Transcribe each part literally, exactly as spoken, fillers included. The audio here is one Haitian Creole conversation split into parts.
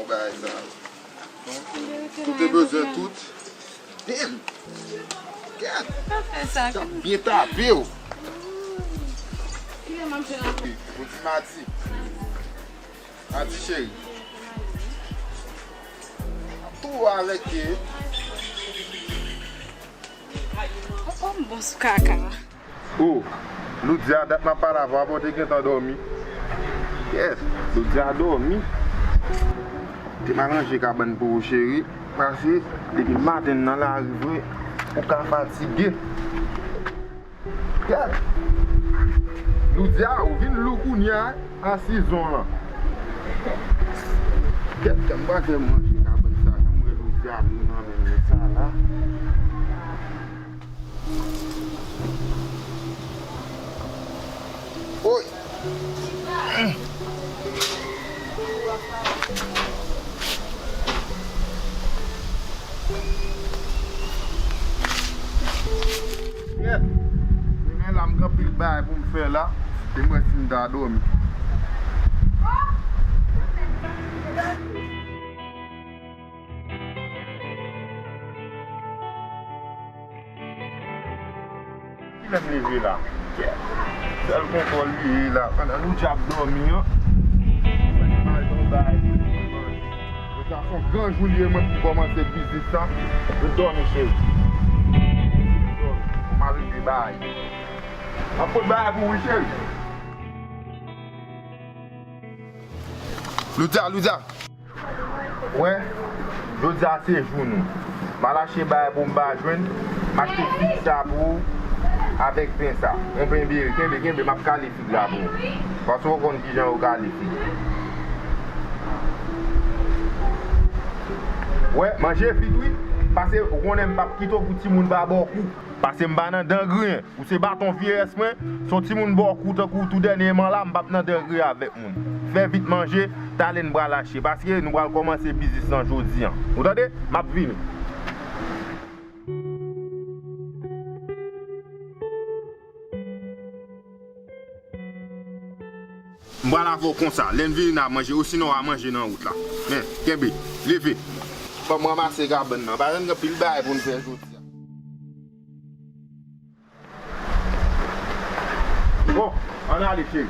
Bagay sa yo. Ou te bezwen tout. Damn! Gad! Sa fè sa. T ap byen tape w. Kilè m ap jwenn anpil? Ou di madi. Madi cheri. Tou avèk ke. Oh, oh, m bon sou kaka. Oh, Loudia, dat m ap pale avè w, apa w te gentan dòmi? Yes, Loudia dòmi. Te m al ranje kabann pou ou, cheri. Paske depi maten nan lari vre, ou ka fatige. Gad! Loudia, ou vin lou kounye a, a sizon an. Gad, gad, m pa fè manje kabann sa, jan m wè Loudia lou nan men mwen sa la. Oy! Frè, demen la m gen anpil bagay pou m fè la. E mwen si m ta dòmi. Kilè m leve la? Sèl kontwòl li ye la. Pandan Loudia ap dòmi an, mwen te mande yon bagay pou li manje. Yo ta fè yon gran jou li e mwen pou kòmanse biznis sa. Yo dòmi, cheri. Yo dòmi. Fò m al regle bagay. M ap pot bagay pou ou, wi, cheri. Loudia, Loudia. Wè, jodi a se jou nou. M al achte bagay pou m pa jwenn, m achte fig sa pou ou avèk pen sa. Yon pen bere, kenbe, kenbe, m ap kale fig la pou ou. Paske w konn kijan yo kale fig. Wè, manje vit wi, paske ou konnen m p ap kite w pou timoun pa ba w kou. Paske m pa nan dan griyen. Ou se baton vyeyès mwen, se yon timoun bò kou tankou w tou dènyèman la, m p ap nan degre avèk moun. Fè vit manje, talè n pral achte, paske nou pral kòmanse biznis lan jodi an. Ou tande? M ap vini. M pral avè w konsa, lè n vini n a manje, osinon w a manje nan wout la. Men, kenbe, leve. Ban m ranmase kabann nan, pa janm gen pil bagay pou n fè jodi a. Bon, ann ale, cheri.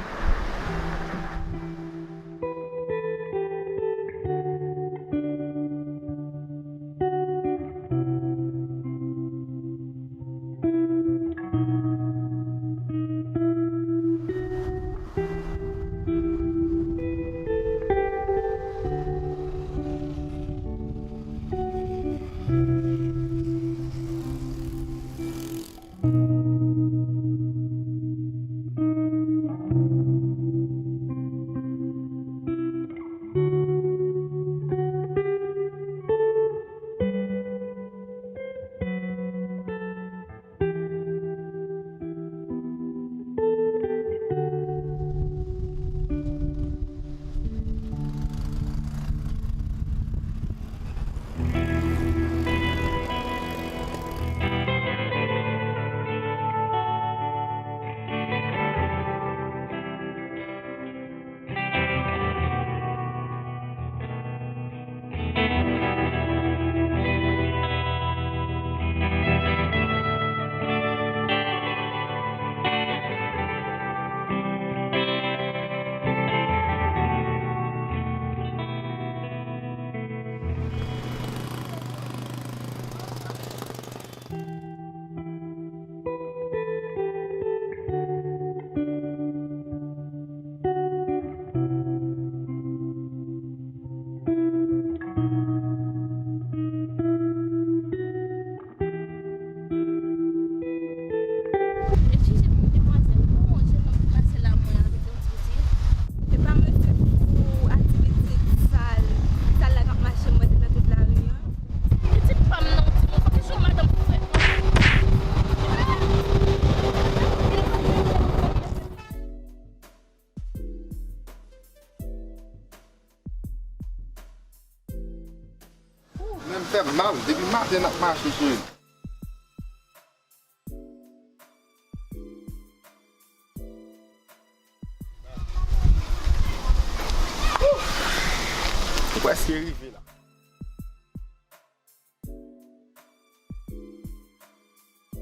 Eskize m, demwazèl, ou wè yon jenòm ki pase la mwen avèk yon ti pitit? E pa mesye pou aktivite sal, sal la k ap mache mwen nan tout lari an? Pitit pa m nan, timoun, fòk se yon madanm pou fè. Men m fè m mal, depi maten n ap mache, cheri. Ou prèske rive la.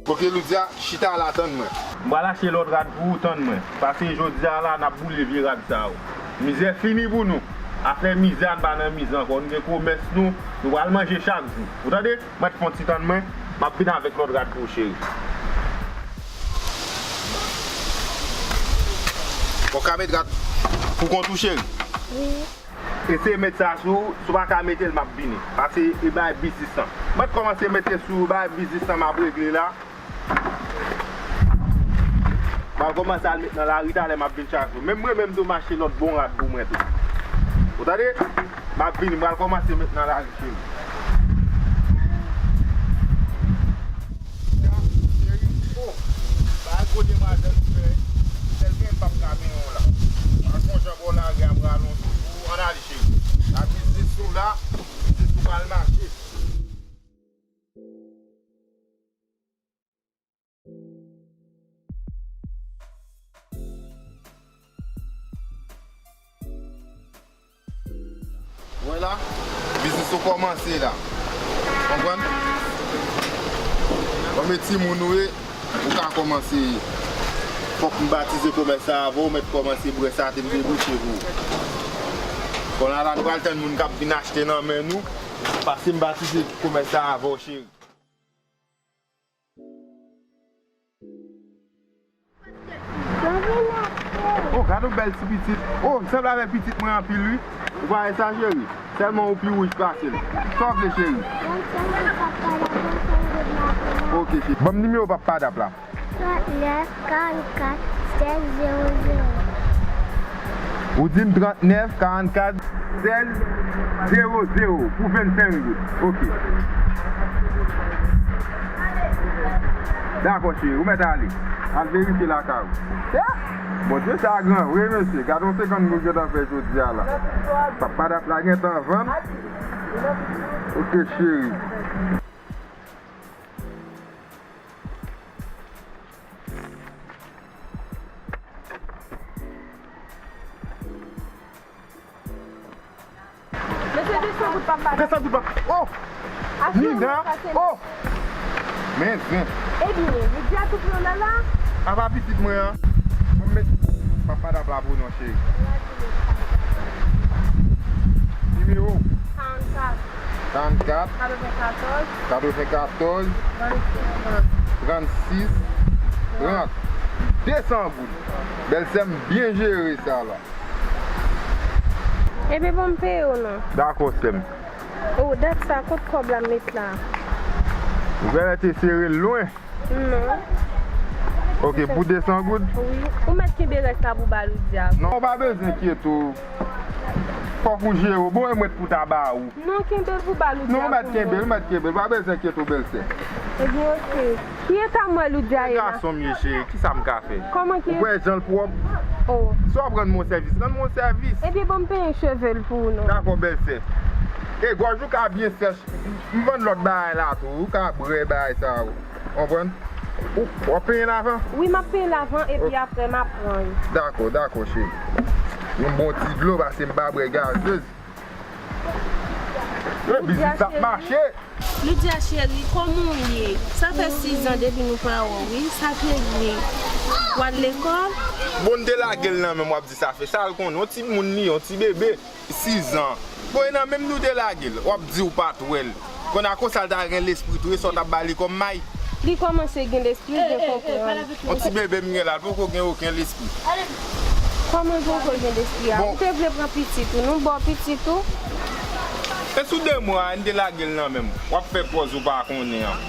Ok, Loudia, chita la, tann mwen. M pral achte lòt rad pou ou, tann mwen. Pase jodi a la, n ap boule vye rad sa yo. Mizè fini pou nou. Afè mizè, a n pa nan mizè ankò. Nou gen komès nou, nou pral manje chak jou. Ou tande? Mèt fè yon ti tann mwen, m ap vin avèk lòt rad pou ou, cheri. Ou ka met rad pou kont ou, cheri? Wi. Eseye met sa sou ou, si w pa ka mete l, m ap vini. Pase e bay biznis lan. Mwen kòmanse mete sou bay biznis lan, m ap regle la. M al kòmanse al met nan lari talè, m ap vin chak jou. Menm mwen menm tou, m achte lòt bon rad pou mwen tou. Ou tande? M ap vini, m al kòmanse met nan lari, cheri. Cheri, oh, bagay gwo demwazèl ou fè, sèl gen m p ap ka benyen w la. M al fè yon jan bò lari a, m rale yon sou pou ou, ann ale, cheri. Ak biznis ou la, biznis ou pral mache. Wè la, biznis ou kòmanse la. Konprann? Kòm e timoun ou ye, ou ka kòmanse. Fòk m batize komès sa avè w, mèt kòmanse bwè sa te m debouche pou ou. Kounye a la, nou pral tann moun k ap vin achte nan men nou. Pase m batize komès sa avè w, cheri. Oh, gade yon bèl ti pitit. Oh, li sanble avèk pitit mwen anpil, wi. Ou pa wè sa, cheri? Sèlman ou pi wouj pase l. Sa w vle, cheri? Ok, cheri. Ban m nimewo Papa Dap la. Trant nèf, karannkat, sèz, zewo zewo. Ou di m trant nèf, karannkat, sèz, zewo zewo pou vennsenk goud. Ok. Dakò, cheri, ou mèt ale. Al verifye lakay ou. Bondye sa gran vre, mesye. Gade yon senkant goud gentan fè jodi a la. Papa Dap la gentan vann. Ok, cheri. Mesye, de san goud, papa. De san goud, papa. Oh! Nina! Oh! Men zen. Ebyen, li di a tout moun la la. Apa pitit mwen an? Mwen met Papa Dap la pou non, cheri. Nimewo? Karannkat. Karannkat. Katrevenkatòz. Katrevenkatòz. Trannsis. Trannsis. Trant. De san goud. Bèlsè m byen jere sa la. Ebyen, bon, m peye w non. Dakò, sè m. O, dat sa, kot kòb la m met la? Ou genlè te sere l lwen. Non. Ok, pou de san goud? Wi. Ou mèt kenbe rès la pou ba Loudia. Non, ou pa bezwen enkyete w. Fòk ou jere w. Bon, e mwen pou ta ba ou. Non, kenbe l pou ba Loudia. Non, ou mèt kenbe l, ou mèt kenbe l. Pa bezwen enkyete w, bèlsè. Ebyen, ok. Ki eta m wè Loudia ye la? Gason m ye, cheri. Kisa m ka fè? Kòman ki? Ou wè jan l pwòp? Oh. Si w ap rann mwen sèvis, rann mwen sèvis. Ebyen, bon, m penyen cheve l pou ou non. Dakò, bèlsè. E gòj ou ka byen sèch. M vann lòt bagay la tou. Ou ka bwè bagay sa yo. Konprann? Ou, w ap penyen l avan? Wi, m ap penyen l avan, epi apre m ap pran yo. Dakò, dakò, cheri. Yon bon ti dlo, pase m pa bwè gazez. E, biznis ap mache. Loudia cheri, kòman w ye? Sa fè sis zan depi nou pa wè w, wi. Sa k regle? W al lekòl? Bon, m te lage l nan men m, w ap di sa fè. Sa l konnen, yon timoun li, yon ti bebe. Sis zan. Bon, e nan menm nou te lage l. W ap di w pa t wè l. Konn a konsa l ta gen lespri tou, e sa w t ap ba li kòm may? Li kòmanse gen lespri, gen konprann. Yon ti bebe m gen la, l poko gen okenn lespri. Kòman l poko gen lespri a? Bon. Ou te vle pran pitit ou, nou ba w pitit ou? E sou de mwa a, n te lage l nan menm. W ap fè pòz ou pa konnen an.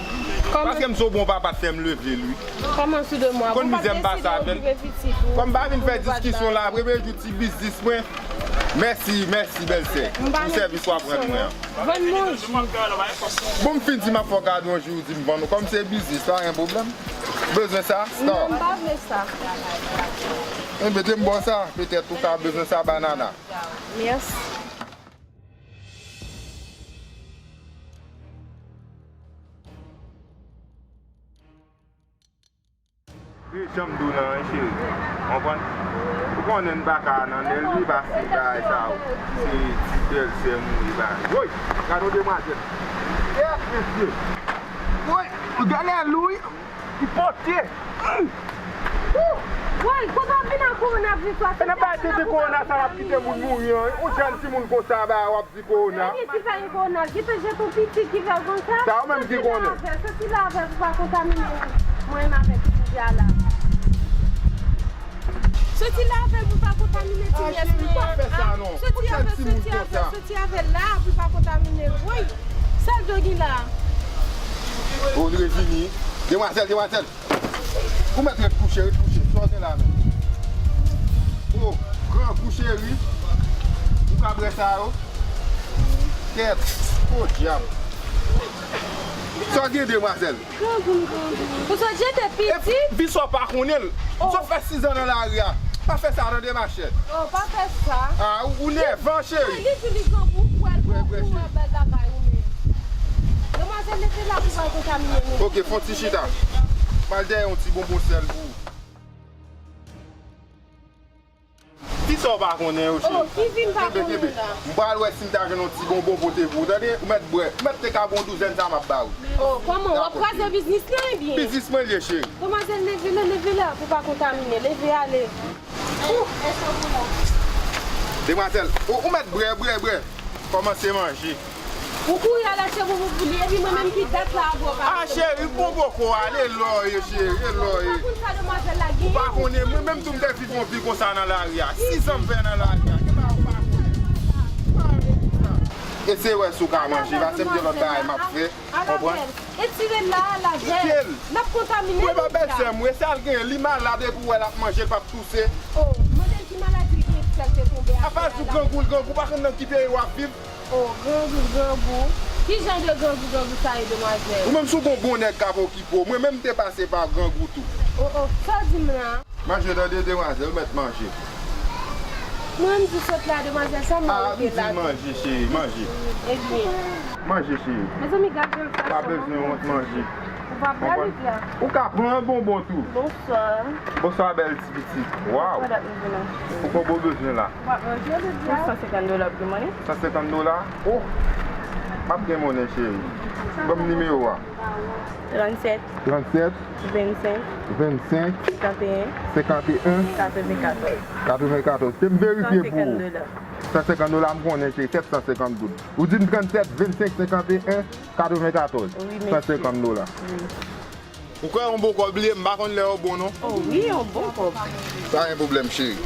Paske m se yon bon papa t fè m leve l, wi. Kòman sou de mwa? Konn mizè m pase avè l. Kòm m pa vin fè diskisyon la, premye jou ti biznis mwen. Mèsi, mèsi, bèlsè. Pou sèvis w ap rann mwen an. Vann mwen yon ji. Bon, m fin di m ap fè w kado yon ji, ou di m vann ou. Kòm se biznis, pa gen pwoblèm. Bezwen sa? Non, m pa vle sa. Enben, te m ba w sa, petèt ou ka bezwen sa, banana. Mèsi. E jan m di w lan, wi, cheri. Konprann? Ou Konnen m pa ka nan men l wi, paske bagay sa yo, se ti bèlsè m wi, bagay. Woy, gade yon demwazèl. Yes, mesye. Woy, gade l wi. Li pote. Woy, kote w ap vin ak kowonaviris la? E nan bagay tete kowona sa w ap kite moun mouri an. Yon jèn timoun konsa, bagay w ap di kowona. Premye ki fè yon kowona, ki te jete yon pitit ki fè l konsa. Sa ou menm ki konnen. Soti la avè l, soti la avè l pou pa kontamine mwen menm avèk li kounye a la. Soti la avè l pou pa kontamine ti nès mwen an. Soti avè l, soti avè l, soti avè l la pou pa kontamine l. Woy, sèl doggy la. O, li revini. Demwazèl, demwazèl. Ou mèt ret kouche, ret kouche. Sa w gen la menm? O, grangou cheri. Ou ka bwè sa yo? Kèt. O, dyab. Sa w gen, demwazèl? Grangou, grangou. Ou sot jete pitit? Epi sa w pa konnen l. Sa w fè sizan nan lari a. Pa fè sa, tande, machè. O, pa fè sa. A, ou, ou nèvan, cheri. Li di li grangou, ou wè l grangou, ou wè bèl bagay ou menm. Demwazèl, leve la pou pa kontamine nou. Oke, fon ti chita. M al dèyè yon ti bonbon sèl pou ou. Kisa w pa konnen yo, cheri? O, ki vin pa konnen la? M pral wè si m ta jwenn yon ti bonbon pote pou ou, tande? Ou mèt bwè. Ou mèt te ka bwè yon douzèn sa m ap ba ou. O, kòman? W ap kraze biznis lan, ebyen? Biznis mwen l ye, cheri. Demwazèl, leve la, leve la, pou pa kontamine. Leve ale. Demwazèl, ou, ou mèt bwè, bwè, bwè. Kòmanse manje. Ou kouri al achte bonbon pou li, epi mwen menm ki dat la avè w pa. A, cheri, m pran poko ale lò ye, cheri, e lò ye. Ou pa konn sa demwazèl la genyen. Ou pa konnen, mwen menm tou m te viv yon vi konsa nan lari a. Sizan m fè nan lari a. Gen bagay ou pa konnen. Eseye wè si w ka manje, paske m gen lòt bagay m ap fè. Konprann? Etire l la, lave l. Kite l. L ap kontamine nou. Mwen pa bèlsè m, wi, sa l gen, li malad epi w wè l ap manje, l p ap touse. O, mande l ki maladi l gen, sèl te tonbe atè a la. Apa di w grangou, l grangou, pa konn nan ki peyi w ap viv. O, grangou, grangou. Ki jan de grangou, grangou sa ye, demwazèl? Ou menm si w gon bon nèg k ap okipe w, mwen menm m te pase pa grangou tou. O, o, sa w di m la? Manje, tande, demwazèl, ou mèt manje. Mwen, m di sot la, demwazèl, sa m wè ou te la. A, m di manje, cheri, manje. Ebyen. Manje, cheri. Mezanmi, gad jan l fè. Pa bezwen wont, manje. Ou pa pran li la. Ou ka pran bonbon tou. Bonswa. Bonswa, bèl ti pitit. Waw. Sa dat nou vin achte? Ou konbo bezwen la? W ap manje jodi a? San senkant dola pou manje. San senkant dola? O! M ap gen monnen, cheri. Ban m nimewo a. Trannsèt. Trannsèt. Vennsenk. Vennsenk. Senkanteyen. Senkanteyen. Katrevenkatòz. Katrevenkatòz. Te m verifye pou ou. San senkant dola. San senkant dola, m konnen se sèt san senkant goud. Ou di m trannsèt, vennsenk, senkanteyen, katrevenkatòz. Wi, mesye. San senkant dola. Wi. Ou kwè yon bon kòb li ye, m pa konn lè yo bon non. O wi, yon bon kòb. Pa gen pwoblèm, cheri.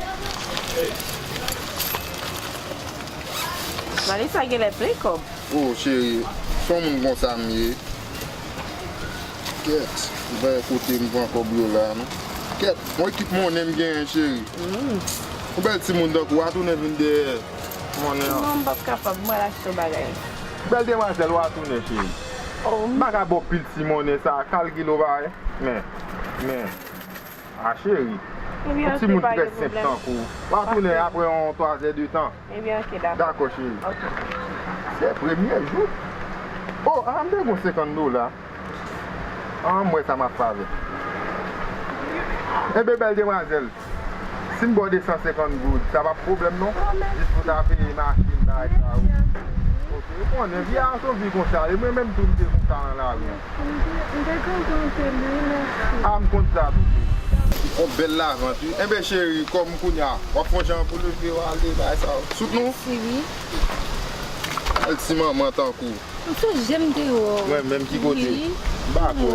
Vanessa genlè plen kòb. O, cheri, se yon moun konsa m ye. Kèt, m pa wè kote m pran kòb yo la, non. Kèt, yon ekip monnen m genyen, cheri. Mm. Yon bèl timoun tankou w a tounen vin dèyè monnen an. Non, m p ap kapab, m pral achte yon bagay. Bèl demwazèl, w a tounen, cheri. O. M pa ka ba w pil ti monnen sa, kalkile w pa wè. Men, men. A, cheri. Yon timoun ki fè senk tan kou. W a tounen apre yon twazè de tan. Ebyen, oke, dakò. Dakò, cheri. Oke. Se premye jou. O, a, m te gon senkant dola. A, m wè sa m ap fè avè l. Enben, bèl demwazèl, si m ba w de san senkant goud, sa p ap pwoblèm non. Jis pou ta peye machin, bagay sa yo. Oke, ou konnen, vi a se yon vi konsa. E mwen menm tou, m te konsa nan lari an. M te, m te kontan anpil, wi, mèsi. A, m konn sa tou. Yon bèl lavant, wi. Enben, cheri, kòm kounye a, w ap fè yon jan pou leve w ale, bagay sa yo. Soutni w. Mèsi, wi. Al ti manman tankou w. M sonje m te wè w. Mwen menm ki kote? Wi. M pa kwè.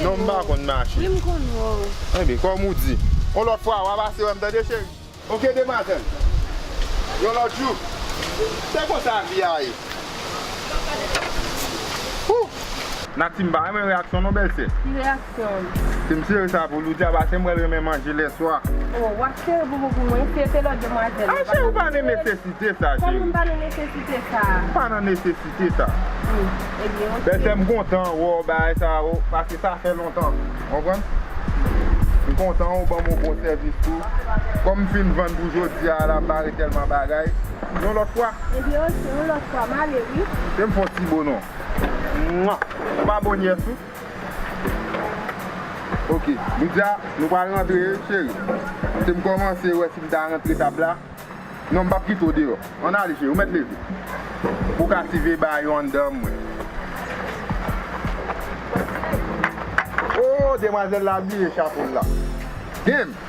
Non, m pa konn mache. Wi, m konn wè w. Enben, kòm ou di, yon lòt fwa, w a pase wè m, tande, cheri? Oke, demwazèl. Yon lòt jou. Se konsa vi a ye. Hou! Nati, m pa renmen reyaksyon non, bèlsè. Ki reyaksyon? Se m sere sa pou Loudia, paske m wè l renmen manje lèswa. O, w ap sere bonbon pou mwen, se te lòt demwazèl. A, cheri, ou pa nan nesesite sa, cheri. Kòman m pa nan nesesite sa? Ou pa nan nesesite sa. Hmm, ebyen, oke. Bèlsè, m kontan wè w bagay sa yo, paske sa fè lontan. Konprann? M kontan ou ban m yon bon sèvis tou. Kòm m fin vann pou jodi a la, m pa gen tèlman bagay. Yon lòt fwa. Ebyen, oke, yon lòt fwa, m ale, wi. Se m fè w ti bo non. Mwa! Ou pa bon yès ou? Ok, nou di a, nou pral rantre, cheri. Se m kòmanse wè si m ta rantre tab la. Non, m p ap kite w deyò. Ann ale, cheri, ou mèt leve. Pou w ka sive bagay yo anndan mwen. Oh, demwazèl la bliye chapo l la. Damn!